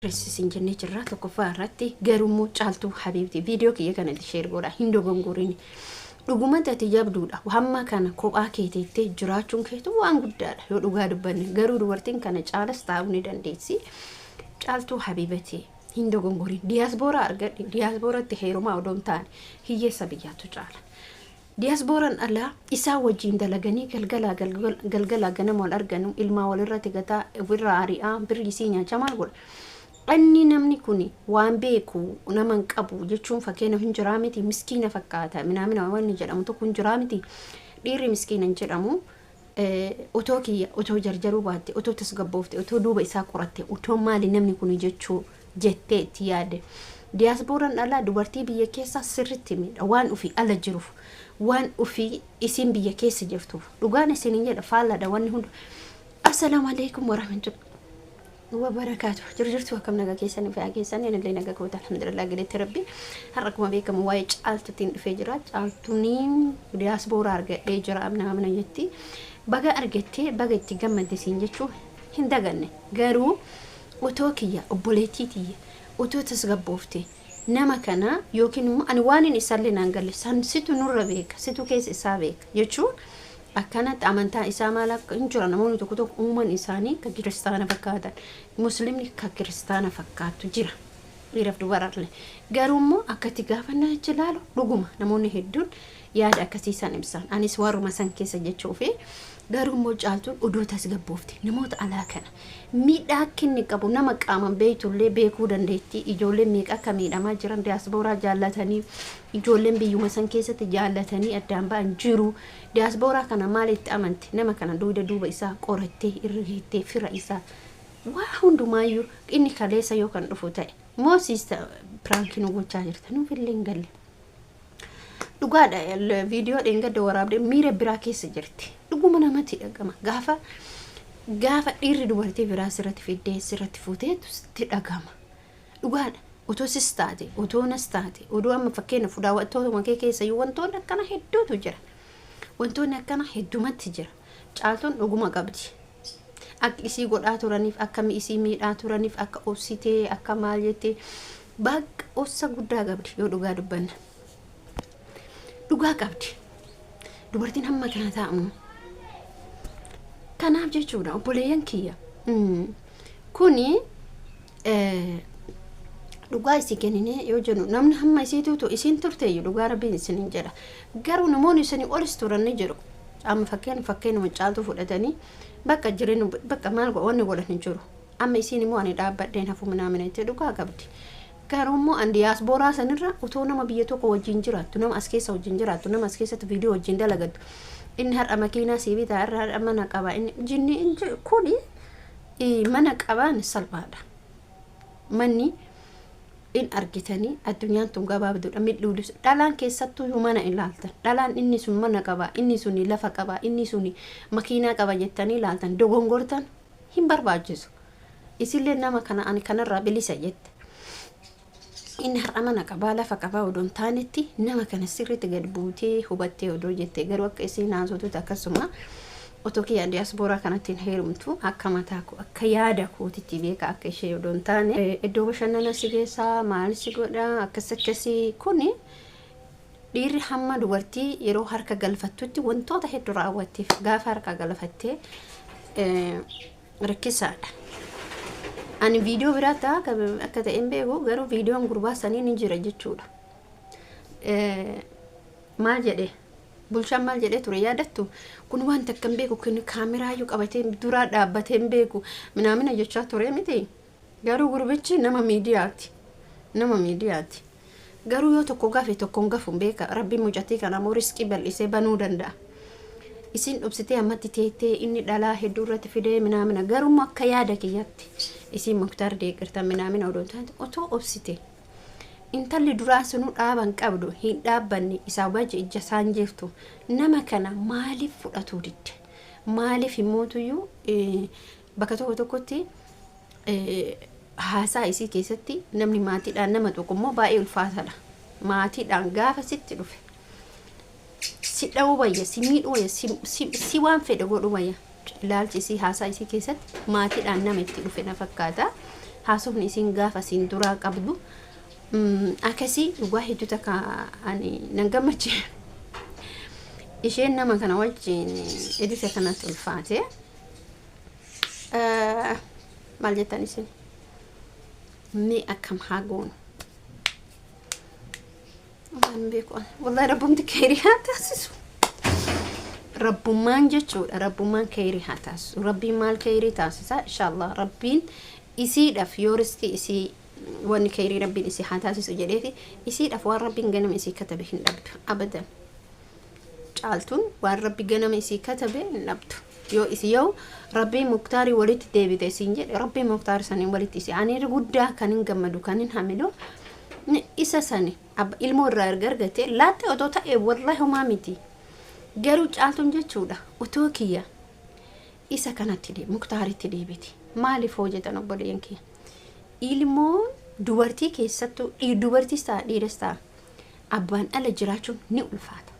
Reessisin jennee jirra tokkoffaa irratti. Garuummoo Caaltuu Habiibti, viidiyoo kiyya kanatti share godha, hin dogongorini. Dhugumatti ati jabduudha. Hamma kana kophaa kee teettee jiraachuun keetu waan guddaadha yoo dhugaa dubbanne. Garuu dubartiin kana caalas taa'uu ni dandeessi. Caaltuu Habiibati, hin dogongorin. Diyaasbooraa argadhe, diyaasbooratti heerumaa odoo hin taane hiyyeessa biyyaatu caala. Diyaasbooraan alaa isaa wajjin dalaganii galgalaa galgalaa ganama wal arganu, ilmaa walirratti gataa, ofirraa ari'aa, birrii isii nyaachaa maal godha. Inni namni kun waan beeku nama hin qabu jechuun, fakkeenya, hin jiraa miti, miskiina fakkaata minaamina wanni jedhamu tokko hin jiraa miti. Dhiirri miskiina hin jedhamu. Otoo kiyya, otoo jarjaruu baatte, otoo tasgabboofte, otoo duuba isaa qoratte, otoo maali namni kun jechuu jettee itti yaadde. Diyaasbooraan alaa dubartii biyya keessaa sirritti miidha, waan ofii ala jiruuf, waan ofii isiin biyya keessa jirtuuf. Dhugaan isiniin jedha, faalladha wanni hundi. Assalaamu alaikum warahmatullahi wabarakaatu. Jiru jirtu, akkam nagaa keessanii, fayyaa keessanii? Anillee nagaa koota, alhamdulillah, galeetti Rabbi. Har'a akkuma beekamu waa'ee Caaltuutiin dhufee jira. Caaltuun diyaasbooraa argadhee jira amna amna jetti. Baga argattee, baga itti gammadde siin jechuu hin daganne. Garuu otoo kiyya, obboleettii tiyya, otoo tasgabboofte nama kana yookiin immoo ani waan inni isaallee naan galle san situ nurra beeka, situ keessa isaa beeka jechuun akkanatti amantaa isaa maal akka hin jira. Namoonni tokko tokko uuman isaanii ka kiristaana fakkaatan, muslimni ka kiristaana fakkaatu jira, dhiiraaf dubararlee. Garuu immoo akkatti gaafa naachi ilaalu, dhuguma namoonni hedduun yaada akkasiisan ibsan, anis warruma san keessa jechuu fi. Garuu immoo Caaltuun odoo tasgabboofte, namoota alaa kana miidhaa akka inni qabu nama qaaman beeytullee beekuu dandeetti. Ijoolleen meeqa akka miidhamaa jiran, diyaasbooraa jaallatanii, ijoolleen biyyuma san keessatti jaallatanii addaan ba'an jiru. Diyaasbooraa kana maal itti amante? Nama kana duuda duuba isaa qorattee, irra geettee, fira isaa waa hundumaayyuu inni kaleessa yoo kan dhufu ta'e moo siista prankii nu gochaa jirta, nuuf illee hin galle. Dhugaadha, viidiyoo dheengadda waraabdee miira biraa keessa jirti. Dhuguma namatti dhagama. Gaafa gaafa dhiirri dubartii biraa sirratti fiddee sirratti fuuteetu sitti dhagama. Dhugaadha. Otoo sis taate, otoo nas taate, odoo amma fakkeenya daawwattootuma kee keessa iyyuu wantoonni akkana hedduutu jira. Wantoonni akkana heddumatti jira. Caaltuun dhuguma qabdi. Akka isii godhaa turaniif, akka isii miidhaa turaniif, akka obsitee, akka maal jettee, bakka obsa guddaa qabdi yoo dhugaa dubbanna. Dhugaa qabdi. Dubartiin hamma kana taa'amu. Kanaaf jechuudha, obboleeyyan kiyya. Kuni dhugaa isii kenninee yoo jennu, namni hamma isiituutu isiin turteeyyu, dhugaa Rabbiin isiniin jedha. Garuu namoonni isinii olis turan ni jiru. Amma fakkeenyuma Caaltuu fudhatanii bakka jireenya bakka maal wanni godhan hin jiru. Amma isiin immoo ani dhaabbadheen hafu minaamina jettee, dhugaa qabdi. Garuu immoo an diyaasbooraa sanirra otoo nama biyya tokko wajjin jiraattu, nama as keessa wajjin jiraattu, nama as keessatti viidiyoo wajjin dalagattu, inni har'a makiinaa sii bitaa, har'a har'a mana qaba, inni jinni kuni mana qabaan salphaadha. Manni in argitanii, addunyaan tun gabaabduudha, midhuu dhalaan keessattuu mana ilaaltan, dhalaan inni sun mana qaba, inni sun lafa qaba, inni sun makiinaa qaba jettanii ilaaltan dogongortan hin barbaachisu. Isillee nama kana ani kanarraa bilisa jette. Inni har'a mana qabaa, lafa qabaa odoo hin taanetti, nama kana sirriitti gad buutee hubattee odoo jette. Garuu akka isiin haasoftutti akkasuma otoo kiyya diyaaspooraa kanatti hin heerumtu, akka mataa koo, akka yaada kootitti beeka, akka ishee odoo hin taane iddoo bashannana si geessaa, maal si godha, akkas akkasii. Kuni dhiirri hamma dubartii yeroo harka galfattutti wantoota hedduu raawwatteef, gaafa harka galfattee rakkisaadha. Ani viidiyoo biraa ta'a akka ta'e hin beeku, garuu viidiyoon gurbaa sanii ni jira jechuudha. Maal jedhe bulchaan, maal jedhee ture yaadattu? Kun wanta akka hin beeku, kun kaameraayyuu qabatee duraa dhaabbatee hin beeku minaamina jechaa ture miti. Garuu gurbichi nama miidiyaati. Nama miidiyaati. Garuu yoo tokko gafe tokko hin gafu beeka. Rabbiin mucattii kana immoo riskii bal'isee banuu danda'a. Isin dhobsitee ammatti teettee inni dhalaa hedduu irratti fidee minaamina. Garuu akka yaada kiyyatti isin Muktaar deeggartan minaamina odoo hin taane, otoo obsite. Intalli duraa sunuu dhaaban qabdu hin dhaabbanne, isaa wajji ija isaan jirtu, nama kana maaliif fudhatuu didde? Maaliif himmootuyyuu bakka tokko tokkotti haasaa isii keessatti namni maatiidhaan nama tuqu immoo baay'ee ulfaataadha. Maatiidhaan gaafa sitti dhufe si dha'uu wayya, si miidhuu wayya, si waan fedhe godhuu wayya. Ilaalchi isii haasaa isii keessatti maatiidhaan nama itti dhufe na fakkaata. Haasofni isiin gaafa isiin duraa qabdu akkasii dhugaa hedduu takka ani nan gammache. Isheen nama kana wajjin edita kanatti ulfaate. Maal jettan isin? Mee akkam haa goonu? Waan beeku ani. Wallahi rabbumti keerii haa taasisu. Rabbummaan jechuudha. Rabbummaan keerii haa taasisu. Rabbiin maal keerii taasisa? Inshallah Rabbiin isiidhaaf yoo riskii isii wanni keerii Rabbiin isii haa taasisu jedheefi isiidhaaf waan Rabbiin ganama isii katabe hin dhabdu. Abadan. Caaltuun waan Rabbi ganama isii katabe hin dhabdu. Yoo isi yoo Rabbiin Muktaarii walitti deebite isiin jedhe, Rabbiin Muktaar saniin walitti isii. Ani irra guddaa kan hin gammadu, kan hin hamilu isa sani ilmoo irraa erga argate laatte otoo ta'e wallahi homaa miti. Garuu Caaltuun jechuudha otoo kiyya isa kanatti Muktaaritti deebiti. Maaliif hoo jettan obboleeyyan kiyya? Ilmoon dubartii keessattuu dubartiis ta'a dhiiras ta'a abbaan ala jiraachuun ni ulfaata.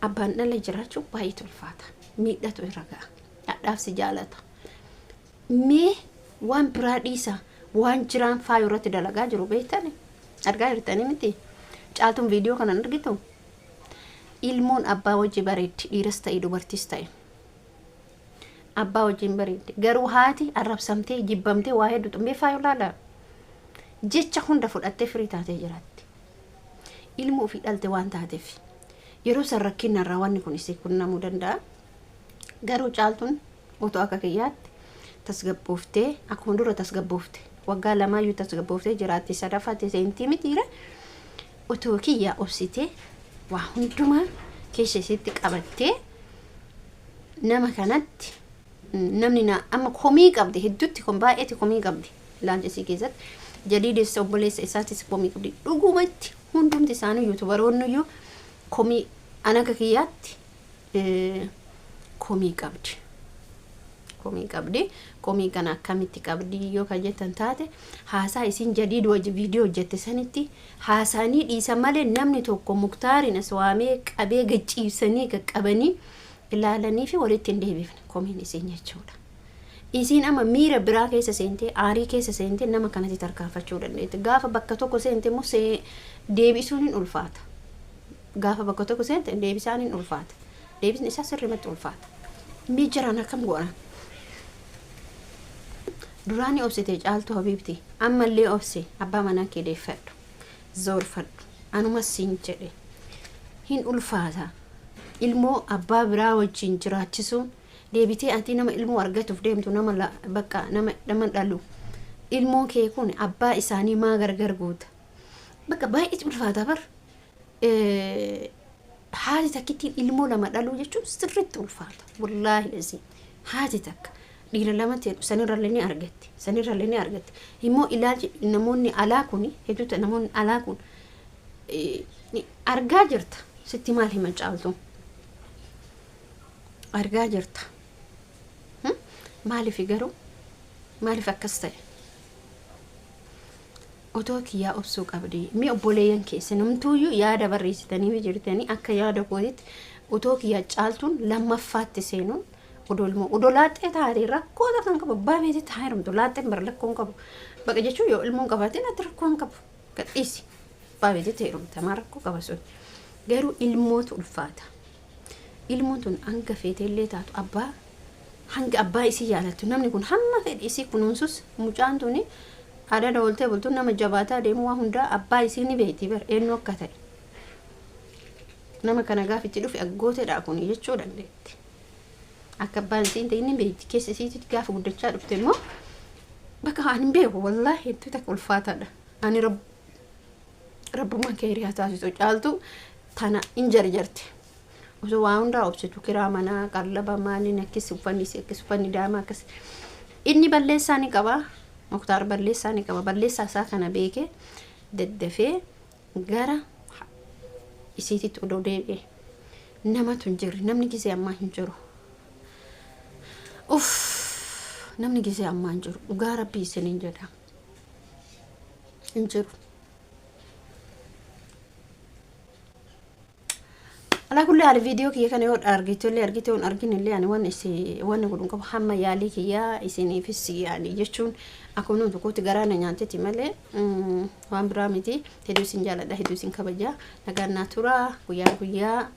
Abbaan ala jiraachuun baay'eetu ulfaata. Miidhatu irra ga'a. Hadhaaf si jaalata. Mee waan biraa dhiisa, waan jiraan faayu irratti dalagaa jiru beektani? Argaa jirtanii miti? Caaltuun viidiyoo kana hin argitu? Ilmoon abbaa wajji bareeddi, dhiiras ta'e dubartiis ta'e. Abbaa wajjin bareeddi. Garuu haati arrabsamtee jibbamtee waa hedduu xumbee faayu laala. Jecha hunda fudhattee firii taatee jiraatti. Ilmoo ofii dhalte waan taateef. Yeroo san rakkinna irraa wanni kun isii qunnamuu danda'a. Garuu Caaltuun otoo akka kiyyaatti tasgabbooftee, akkuma dura tasgabboofte, waggaa lamaayyuu tasgabbooftee jiraatti, sadaffaatti seentii mitiire, otoo kiyyaa obsitee waa hundumaa keessa isiitti qabattee nama kanatti namni na amma komii qabdi hedduutti kun baay'eetti komii qabdi ilaalcha isii keessatti. Jadiidis obboleessa isaatis komii qabdi. Dhugumatti hundumti isaanii yuutubaroonni iyyuu komii an akka kiyyaatti komii qabdi. Komii qabdi. Komii kana akkamitti qabdi yoo kan jettan taate, haasaa isin Jadiid wajji viidiyoo hojjette sanitti haasaanii dhiisan malee namni tokko Muktaariin as waamee qabee gachiibsanii qaqqabanii ilaalanii fi walitti hin deebifne komiin isin jechuudha. Isiin amma miira biraa keessa seentee, aarii keessa seentee nama kanatti tarkaanfachuu dandeetti. Gaafa bakka tokko seente immoo deebisuun hin ulfaata. Gaafa bakka tokko seente deebisaan hin ulfaata. Deebisni isaa sirrimatti ulfaata. Mee jiraan akkam godhan? Duraanii obsite Caaltuu habiibti. Ammallee obsi, abbaa manaa kee deeffadhu. Zoorfadhu. Anumas siin jedhe. Hin ulfaata. Ilmoo abbaa biraa wajjin jiraachisuun, deebitee ati nama ilmoo argatuuf deemtu, nama bakka nama dhalu. Ilmoo kee kun abbaa isaanii maa gargar goota? Bakka baay'eetu ulfaata bar. Haati takkittiin ilmoo lama dhaluu jechuun sirriitti ulfaata. Wallaahi lazii. Haati takka dhiira lama ta'e sanirrallee ni argatti. Sanirrallee ni argatti. Immoo ilaalchi namoonni alaa kun hedduutu namoonni alaa kun argaa jirta. Sitti maal hima Caaltu? Argaa jirta. Maaliif garuu? Maaliif akkas ta'e? Otoo kiyyaa obsuu qabdi. Mee obboleeyyan keessan numtuuyyuu yaada barreessitanii jirtanii, akka yaada kootitti otoo kiyyaa Caaltuun lammaffaatti seenuun odoo ilmoo odoo laaxxee taate rakkoo kan qabu, abbaa beetitti haa heerumtu, laaxxeen bara rakkoo hin qabu. Baqa jechuun yoo ilmoon qabaateen ati rakkoo hin qabu. Gadhiisi. Abbaa beetitti heerumta maa rakkoo qaba sun. Garuu ilmootu ulfaata. Ilmoon tun hanga feeteellee taatu abbaa hanga abbaa isii jaalattu, namni kun hamma fedhi isii kunuunsus, mucaan tuni adada ooltee bultuun nama jabaataa deemu waa hundaa abbaa isii ni beekti bar, eenyu akka ta'e. Nama kana gaaf itti dhufe aggooteedha kun jechuu dandeetti. Akka abbaan isii hin ta'in ni beekti. Keessa isiitti gaafa guddachaa dhufte immoo bakka ani hin beeku, wallaahi hedduu takka ulfaataadha. Ani rabbummaan kee hiriyaa taasisu Caaltu tana hin jarjarte. Osoo waa hundaa obsitu, kiraa manaa, qallaba, maaliin akkas, uffanni isii akkas, uffanni daamaa akkas. Inni balleessaa ni qaba. Muktaar balleessaa ni qaba. Balleessaa isaa kana beekee daddafee gara isiititti odoo deebi'e. Namatu hin jirre. Namni gisee ammaa hin jiru. Uff, namni gisee ammaa hin jiru. Dhugaa Rabbii isiniin jedha. Hin jiru. Alaa kulli haali viidiyoo kiyya kana yoo argite illee argite, yoo hin argine illee, ani waan isi wanni godhu hin qabu. Hamma yaalii kiyyaa isiniifis yaali jechuun akkuma nama tokkootti garaa na nyaateti malee waan biraa miti. Hedduu isin jaaladha, hedduu isin kabaja. Nagaan naa tura. Guyyaa guyyaa.